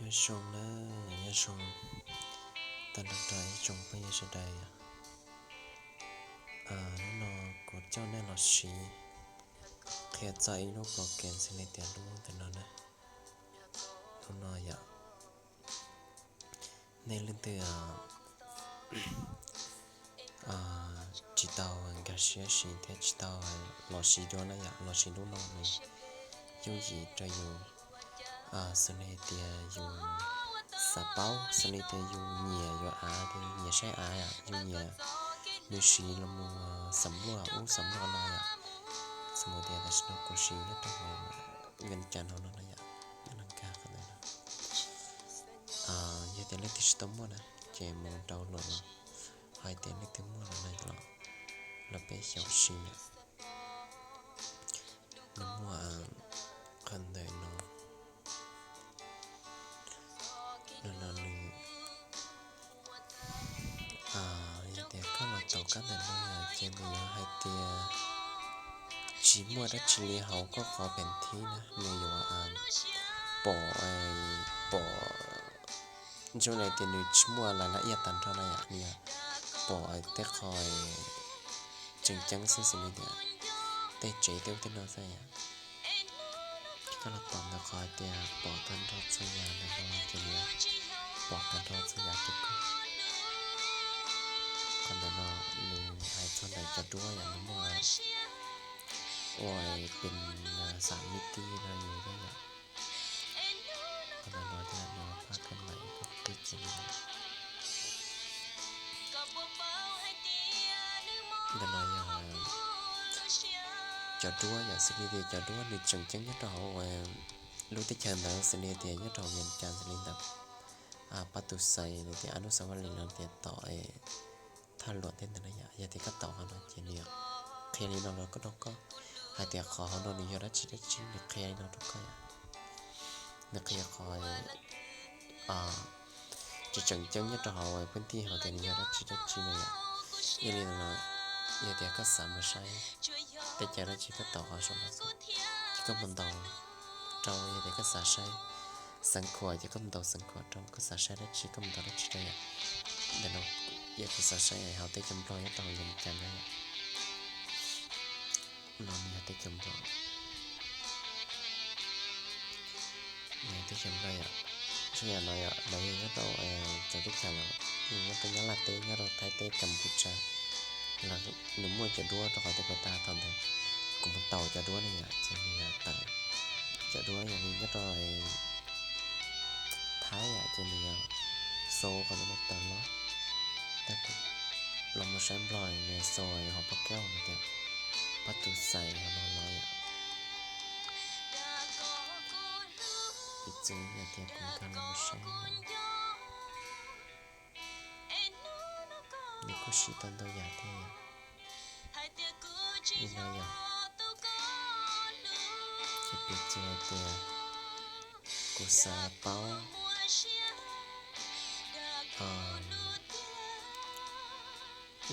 Nyob zoo na, nyob zoo tag nrho ib tsoom phooj ywg sawv daws. Hnub no kuv coj nej los siv, qhia txog ib lub program xws li tias lub ntawm no na. Lub no yom, nej leej twg tsis tau nkag siab siv thiab tsis tau los siv dua na yom, los siv lub no nws yooj yim rau yus, xws li tias yus xav paub, xws li tias yus nyiam yuav av, nyiam saib av, yus nyiam nws siv los mus xam luaj ub xam luaj no yom. Xws li tias tam sim no kuv siv nyob rau hauv Vias Cas no no yom, nkag qhov ntawd no. Yog tias leej twg tsis tau muaj na, ces mus download los, hos tias leej twg muaj los no los, los peb xyaum siv yom. Nws muaj qhov ntawm no, no no nws, yog tias koj los taus kab ntawm no ces nws yuav hais tias tsis muaj dab tsi li hauv koj qhov pem thib na, nws yuav pom, pom zoo li tias nws tsis muaj laj laj iaj tag nrho no yom, nws yuav pom tej qho tseem ceeb xwb, xws li tias tej tsev tej ub tej no xwb yom. Koj los pom ntawm qhov hais tias pom tag nrho txhua yam ntawm no ces nws yuav pom tag nrho txhua yam rau koj. Qhov ntawm no nws hais txog ntawm cov duab yom, nws muaj ua pes xam mib tij no yus thiab yom. Qhov ntawm no thiab nws pab koj nais koj pib txiv. Ntawm no yog cov duab yom, xws li tias cov duab nws tseem ceeb nyob rau hauv lub teb chaws ntawd, xws li tias nyob rau hauv Vias Cas, xws li ntawd Pab Tus Xais, nws tias Anub Xas Vaj Lis, los tias tom Thaj Luam tej ntawd na yom. Yog tias koj taus qhov no ces nws qhia li no rau koj, rau koj hais tias qhov hauv no nws yog dab tsi dab tsi, nws qhia li no rau koj yom. Nws qhia qhov tseem tseem ceeb nyob rau hauv pheej tij hauv tias nws yog dab tsi dab tsi na yom. Yog li no, yog tias koj xav mus saib teb chaws dab tsi koj taus qhov saum no xwb, ces koj mus ntaus rau. Yog tias koj xav saib Xeev Khuam ces koj mus ntaus Xeev Khuam rau, koj xav saib dab tsi koj mus ntaus dab tsi rau yom. Ntawm no yog kuv xav saib hauv teb chaws Nplog nyob rau Vias Cas na yom. No nws yog teb chaws Nplog, nws yog teb chaws Nplog yom. Txhua yam no yom, lawv yog nyob rau txawv teb chaws los, nyob rau Nyab Laj teb, nyob rau Thaib teb, Kas Pus Tsas, los nws muaj cov duab rau qhov tias puas tas thaum ntawd kuv mus taus cov duab ne yom, ces nws yog tawm cov duab yog nws nyob rau Thaib yom, ces nws yog xau qhov ntawd no tawm los. Tab kuv los mus saib Nplog nws xau hauv pab kaub no tias Pab Tus Xais hauv no los yom. Piv txwv yog tias kuv nkag los mus saib no, nws kuj siv tau ntau yam thiab yom. Li no yom, ces piv txwv hais tias kuv xav paub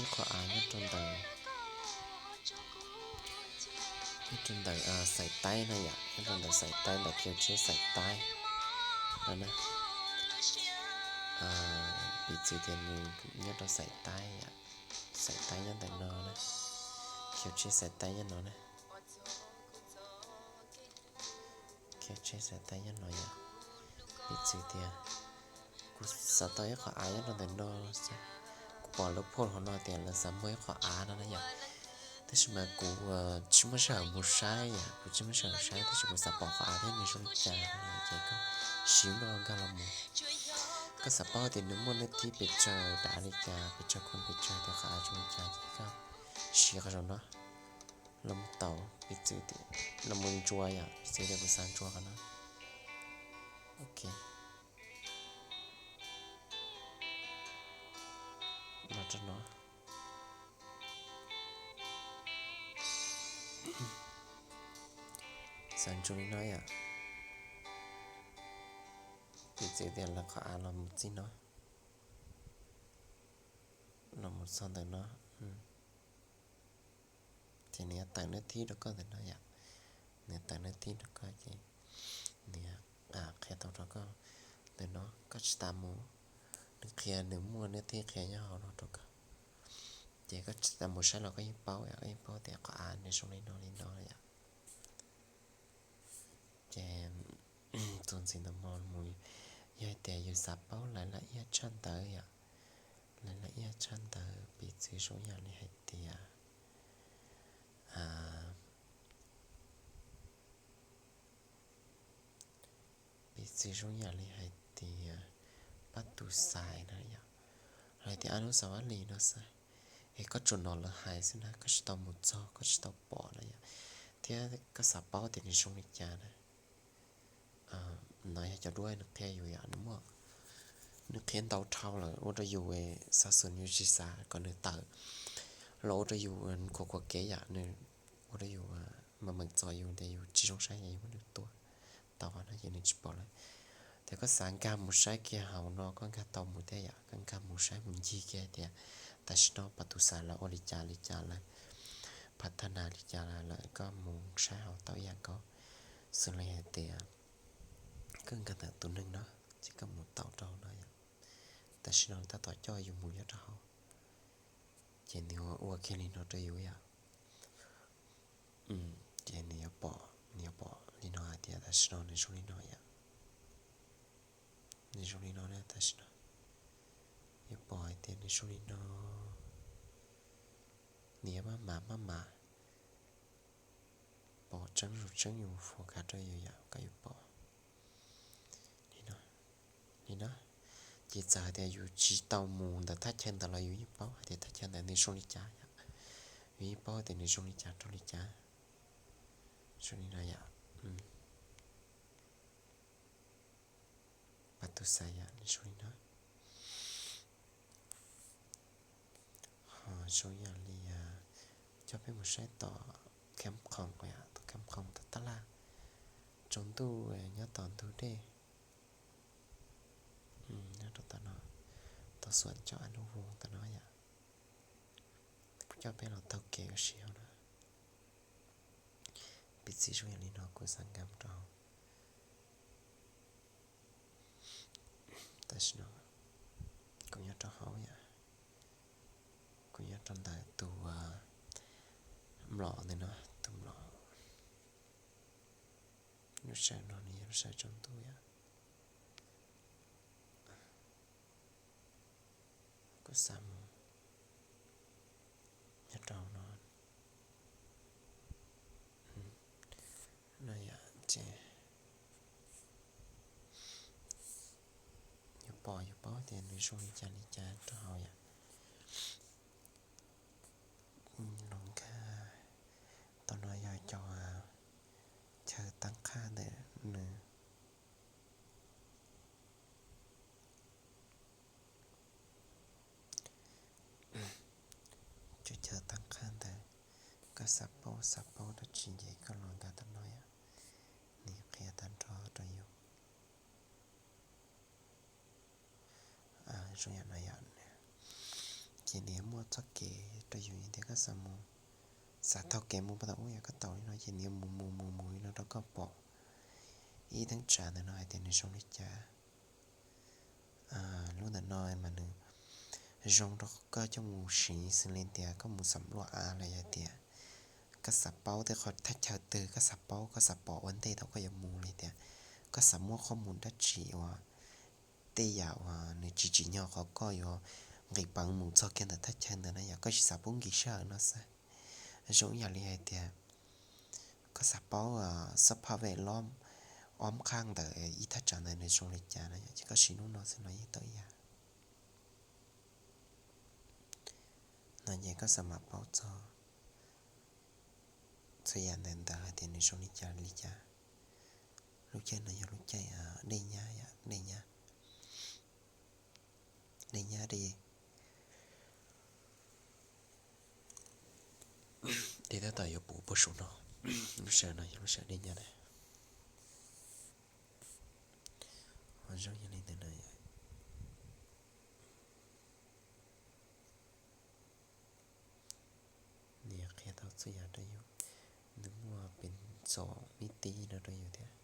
ib qho av nyob rau ntawm, nyob rau ntawm Xais Taib na yom, nyob rau ntawm Xais Taib, ntawm khiv tshiab Xais Taib no na. Piv txwv tias nws nyob rau Xais Taib yom, Xais Taib nyob ntawm no na, khiv tshiab Xais Taib nyob no na. Khiv tshiab Xais Taib nyob no yom. Piv txwv tias kuv xav tau ib qho av nyob rau ntawm no, kuv pom lawv post hauv no tias lawv xav muag ib qho av no na yom. Tab sis mas kuv tsis muaj sij hawm mus saib yom, kuv tsis muaj sij hawm saib, tab sis kuv xav pom qhov av thiab nws zoo li cas no ces koj siv no nkag los mus. Koj xav paub tias nws muaj nab thib pes tsawg dav li cas, pes tsawg khuam pes tsawg, tias qhov av zoo li cas ces koj siv qhov saum no los mus taus, piv txwv tias los mus ntsuas yom, piv txwv tias kuv xav ntsuas qhov no. Ok, los rau no, xav ntsuas li no yom. Piv txwv tias lawv qhov av los mus txij no, los mus txog ntawm no, ces nws yuav tawm nab thib rau koj ntawm no yom. Nws tawm nab thib rau koj ces nws qhia tau rau koj Ntawm no koj tsis tas mus, nws qhia, nws muaj nws thiaj qhia nyob hauv no rau koj. Ces koj tsis tas mus saib los koj yeej paub yom, koj yeej paub tias qhov av nws zoo li no li no yom. Ces txuas ntxiv ntawm no mus, yog hais tias yus xav paub lawv laj iab tshaj ntawd yom, lawv laj iab tshaj ntawd piv txwv zoo yam li hais tias, piv txwv zoo yam li hais tias pab tus xais na yom, los hais tias ab nub xav vaj lis no xwb, es koj tsuas hnov lawv hais xwb na, koj tsis tau mus txog, koj tsis tau pom na yom, thiab koj xav paub tias nws zoo li cas na. No yog cov duab nws qhia yus yom, nws muaj, nws qhia ntau dhau lawm ua rau yus xav xwm yus tsis xav kom nws tawm los ua rau yus khuam khuam kev yom, nws ua rau yus meem meem txom yus tias yus tsis zoo saib yus muab nws tua tau no ces nws tsis pom lawm. Ces koj xav nkag mus saib kiag hauv no koj nkag tau mus thiab yom, koj nkag mus saib mus ncig kiag tias tam sim no pab tus xais lawv ua li cas li cas lawm, pab thaj nas li cas lawm, koj mus saib hauv tau ib yam nkaus. Xws li hais tias koj nkag ntawm tus neeg no ces koj mus tau rau no yom, tam sim no tab tom coj yus mus nyob rau hauv, ces nws ua kiag li no rau yus yom. Ces nws yuav pom, nws yuav pom li no hais tias tam sim no nws zoo li no yom, nws zoo li no na, tam sim no yuav pom hais tias nws zoo li no, nws yuav maj mam maj mam pom tseeb zoo tseeb yus focus rau yus yom, kom yus pom li no, li no. Ces txawm hais tias yus tsis tau mus ntawm thaj chaw ntawd los yus yeej paub hais tias thaj chaw ntawd nws zoo li cas yom, yus yeej paub tias nws zoo li cas rau li cas, zoo li no yom. Pab tus xais yom, nws zoo li no. Ho zoo yam li coj peb mus saib tom Kham Khoom, tom Kham Khoom tom tab laj, tsaus ntuj nyob tom ntug dej, nyob rau tom no, tom xuam cov a nub voos tom no yom. Kuv coj peb los taug kev ua si hauv no. Piv txwv zoo yam li no kuv xav nkag mus rau hauv. Tam sim no kuv nyob rau hauv yom, kuv nyob rau ntawm tus mlom ntawm no, tus mlom lub sij hawm no nws yog lub sij hawm tsaus ntuj yom. Kuv xav mus nyob rau no, no yom, ces yuav pom yuav paub tias nws zoo li cas li cas rau hauv yom. Los nkag, tom no yog cov chaw tab qhaj ntawm nws. Cov chaw tab qhaj ntawd, koj xav paub xav paub dab tsi ces koj los nkag tom no yom, nws qhia tag nrho rau yus. Zoo yam no yom, ces nws yuav muaj txoj kev rau yus tias koj xav mus, xav taug kev mus puag tom ub yom, koj taus li no ces nws yuav mus mus mus mus li no rau koj pom ib teeb tsav ntawm no hais tias nws zoo li cas. Lub ntawm no mas nws zoo rau koj coj mus siv xws li tias koj mus xam luaj av los yog tias koj xav paub tej qhov thaj chaw twg koj xav paub, koj xav pom ua ntej thaum koj yuav mus li tias koj xav muab qhov mus dab tsi uas tej yam uas nws tsis tsim nyog qhov koj yuav nqis peev mus txog kiag ntawm thaj chaw ntawd na yom, koj tsis xav pub nkim sij hawm no xwb. Zoo ib yam li hais tias koj xav paub xab phaj vej lob ob qhaj ntawm ib thaj tsam ntawd nws zoo li cas na yom, ces koj siv lub no xwb los yeej tau ib yam. No ces koj xav mam paub txog txhua yam ntawm ntawd hais tias nws zoo li cas li cas. Lub caij no yog lub caij dej nyab yom, dej nyab, dej nyab dej, dej tab tom yuav puv puag saum no. Lub sij hawm no yog lub sij hawm dej nyab na. Ho zoo yog li ntawd no yom. Nws qhia tau txhua yam rau yus. Nws muaj peev xoom mib tib no rau yus thiab.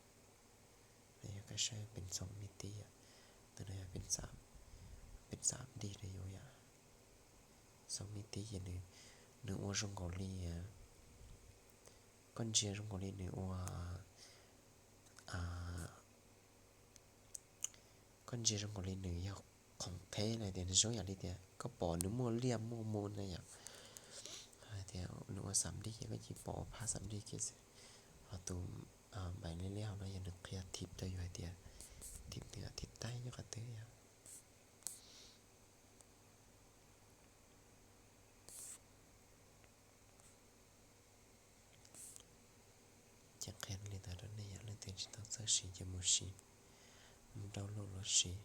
Nws yog koj saib peev xoom mib tib yom. Ces nws, nws ua zoo nkaus li, koj ntsia zoo nkaus li nws ua, koj ntsia zoo nkaus li nws yog khoom qheb los tias nws zoo yam li tias koj pom nws muaj liaj muaj mu na yom. Hais tias nws ua xam lij ces koj cia li pom ua phab xam lij kiag xwb. Ho tus npaim liab liab hauv no yog nws qhia thib rau yus hais tias thib twg thib taig nyob qhov twg yom. Ces qhia li ntawd rau nej yom, leej twg tsis tau txawj siv ces mus siv, mus download los siv.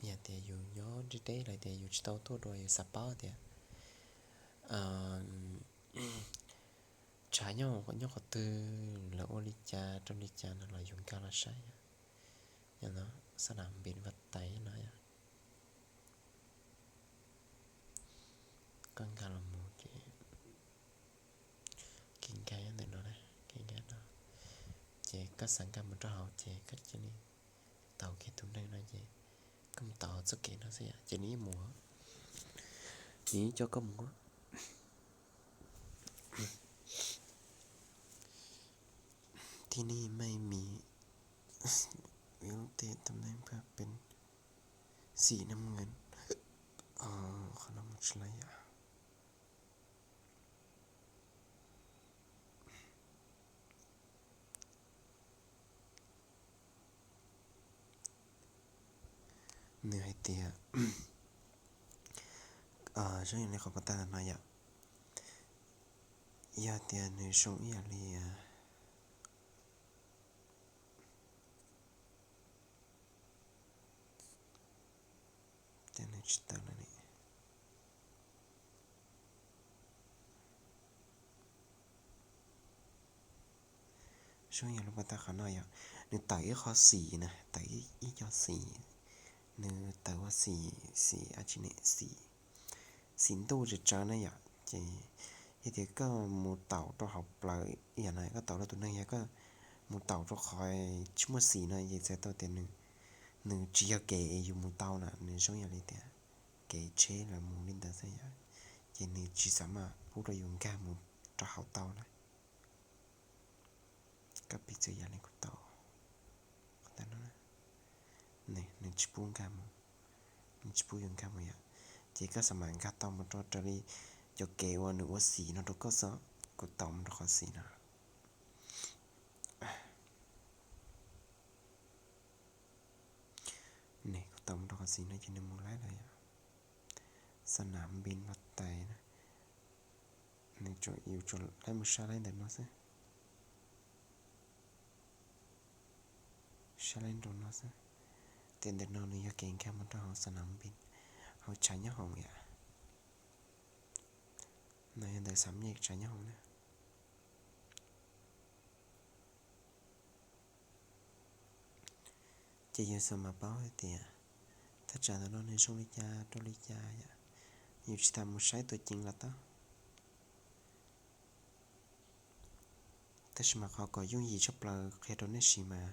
Yog tias yus nyob deb deb los tias yus tsis tau tuaj dua yus xav paub tias tshav nyob, nyob qhov twg, lawv ua li cas rau li cas no los yus nkag los saib yom. Yog no, xab nam npis vaj tais no yom. Koj nkag los mus ces kev nkag nyob ntawm no na, kev nkag no. Ces koj xav nkag mus rau hauv ces koj cia li taus kiag tus neeg no ces koj mus taus txoj kev no xwb yom, ces nws yeej mus, nws yeej coj koj mus.ที่นี่ไม่มี Ví dụ tên tấm danh bạ bên xỉ năm ngàn. Qhov no mus tsis laib yom. Nws hais tias, zoo yam li qhov pas tag no yom, yog tias nws zoo ib yam li, ces nws tsis tawm lawm ne. Zoo yam li pas tag qhov no yom, nws tawm ib qho xim na, tawm ib co xim, nws tawm ua xim, xim dab tsi ne, xim, xim ntuj tsawv tsawv na yom. Ces yog tias koj mus taus rau hauv plawv yam no, koj taus rau tus neeg, yog koj mus taus rau qhov tsis muaj xim no ces txhais tau tias nws tsis yog kev yus mus tau na, nws zoo yam li tias kev tsheb lawv mus li ntawd xwb yom. Ces nws tsis xav mas pub rau yus nkag mus rau hauv tau na. Koj piv txwv yam li kuv tau, nws tsis pub nkag mus, nws tsis pub yus nkag mus yom. Ces koj xav mas nkag tau mus rau raws li cov kev uas nws ua xim no rau koj xwb, kuv tau mus rau qhov xim no. Nws kuv tau mus rau qhov xim no ces nws mus laib lawm yom. Xa nam npis vaj tais na, nws tsuas, yus tsuas laib mus sab laib ntawm no xwb, sab laib nraum no xwb. Tias ntawm no nws yog kev nkag mus rau hauv xa nam npis, hauv tshav nyob hoom yom. No yog ntawm xam nyej tshav nyob hoom na. Ces yus xav mas paub hais tias thaj tsam ntawm no nws zoo li cas rau li cas yom. Yus tsis tas mus saib tuam ceev los tau. Tab sis mas qhov kom yooj yim tshaj plaws qhia rau nej siv mas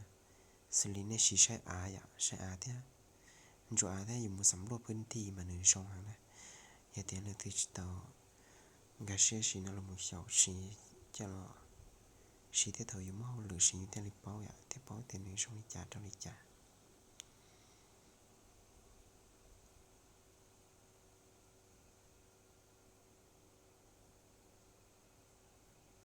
xws li nej siv saib av yom, saib av thiab ntsuas av thiab yus mus xam luaj phwb nthi mas nws zoo heev na. Yog tias leej twg tsis tau nkag siab siv no los mus xyaum siv coj los siv thiab thaum yus muaj hauj lwm siv yus thiaj li paub yom, thiaj paub tias nws zoo li cas rau li cas.